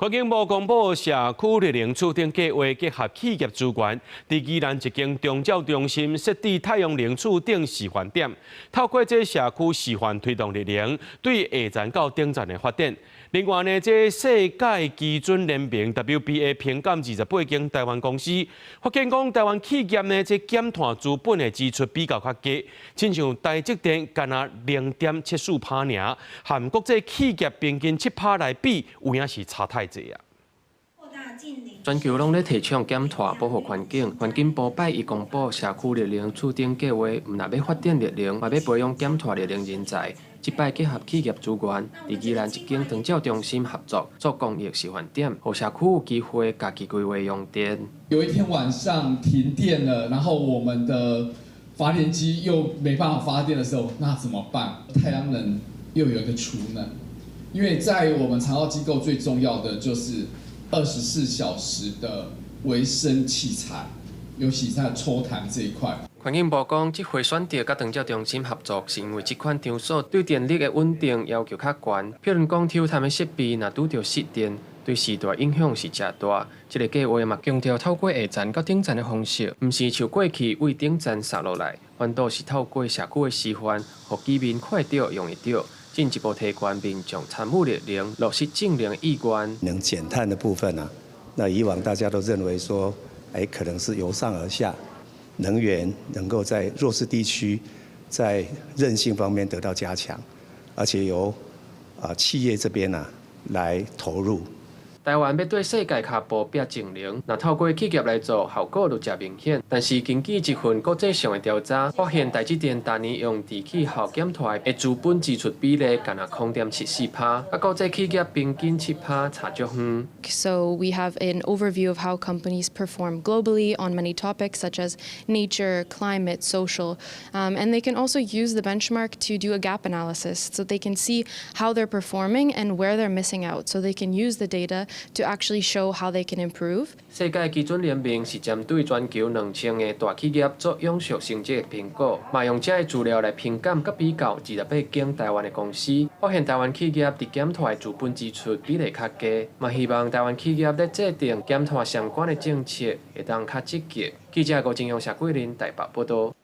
環境部公布社區綠能儲頂計劃，結合企業資源，佇宜蘭一間長照中心設置太陽能儲頂示範點，透過這社區示範推動綠能對下層到頂層的發展。另外呢，這世界基準聯盟 WBA 評鑑28間台灣公司，發現講台灣企業呢，這減碳資本的支出比較較低，親像台積電干焦0.74趴爾，和國際企業平均7趴來比，有影是差太濟啊！全球攏咧提倡減碳、保護環境。環境部拜一公布社區綠能儲頂計劃，毋但欲發展綠能，嘛欲培養減碳綠能人才。這擺結合企業資源，佇宜蘭一間長照中心合作，做公益示範點，予社區有機會家己規劃用電。有一天晚上停電了，然後我們的發電機又沒辦法發電的時候，那怎麼辦？太陽能又有一個儲能，因為在我們長照機構最重要的就是24小時的維生器材，尤其在抽痰這一塊。環境部講，這回選擇佮長照中心合作，是因為這款場所對電力的穩定要求較懸。譬如講，抽痰的設備若拄著失電，對時代影響是誠大。這个計劃嘛強調透過下層到頂層的方式，毋是像過去對頂層捒落來，反倒是透過社區的示範，予居民看得著、用會著，進一步提懸民眾參與綠能、落實淨零的意願。能減碳的部分啊，那以往大家都認為說，可能是由上而下，能源能夠在弱勢地區在韌性方面得到加強，而且由企業這邊呢來投入。台灣欲綴世界跤步拼淨零，若透過企業來做，效果就誠明顯。但是根據一份國際上的調查，發現台積電逐年用佇氣候減碳的資本支出比例，干焦0.74趴，佮國際企業平均7趴差足遠。 So we have an overview of how companies perform globally on many topics such as nature, climate, social, and they can also use the benchmark to do a gap analysis, so they can see how they're performing and where they're missing out. So they can use the data to actually show how they can improve. 世界基準聯盟是針對全球2000个大企業做永續成績的評估，嘛用這个資料來評鑑佮比較28間台灣的公司，發現台灣企業佇減碳的資本支出比例較低，嘛希望台灣企業咧制定減碳相關的政策會當較積極。記者郭金勇、謝桂林台北報道。